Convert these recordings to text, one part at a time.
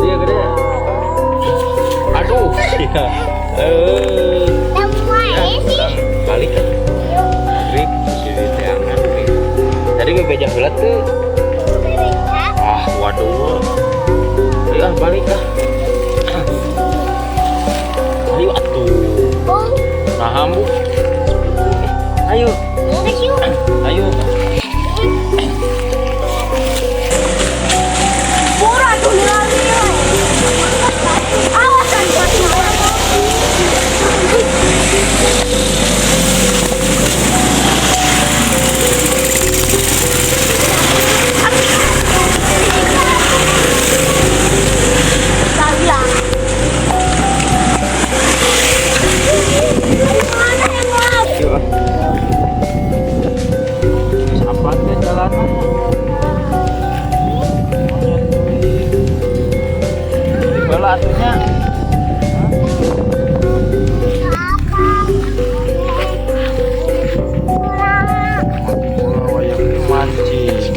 Iya, gede. Aduh, iya. Eh. Ya, balik kan. Maghrib, si teangan. Tadi bebeja heula teu? Ah, waduh. Ayo ah, balik ah. Ayo atuh. Nah, Bu. Ayo. Ayo. Ayo ah. Apa teh jalanan? Monyet euy. Bala atuh nya. Bola wayang mancing.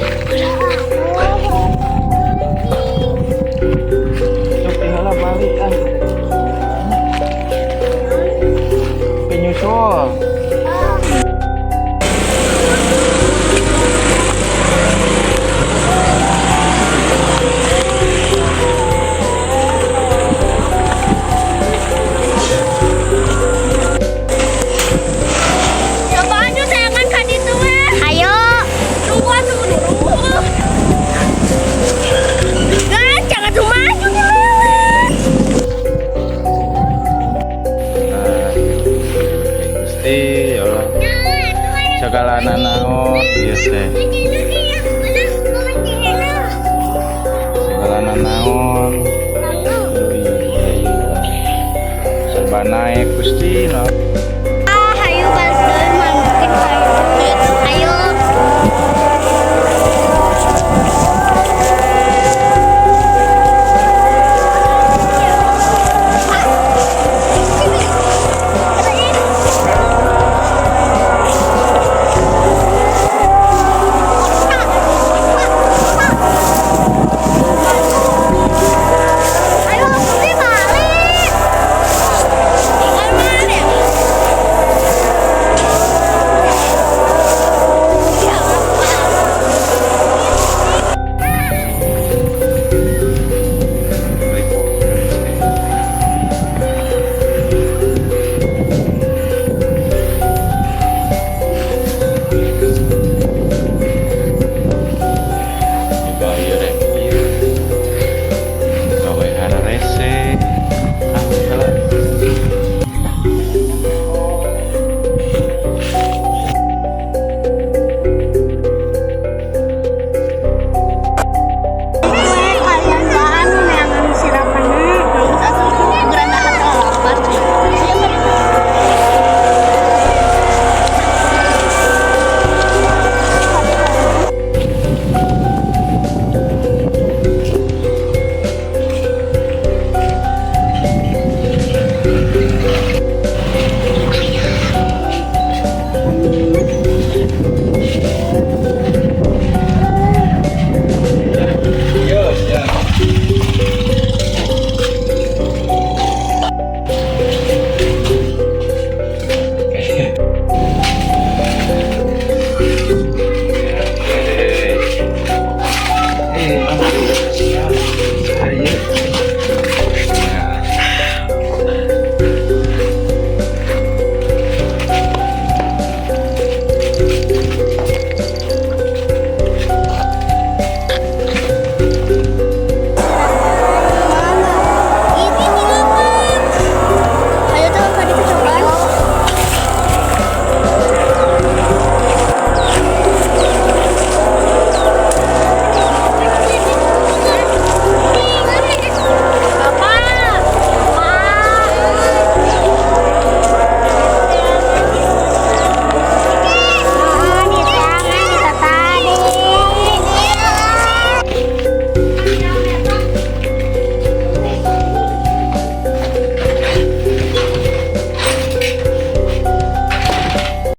Sok heula balik ah. Penyusul. Cobaan yuk sayangan ka ditu we. Ayo. Tunggu atuh dulu. Nah, jangan tuh maju nih lewat. Nah, Gusti, ya Allah. Segala naon ieu teh. Segala naon. Serba naik Gusti, nah.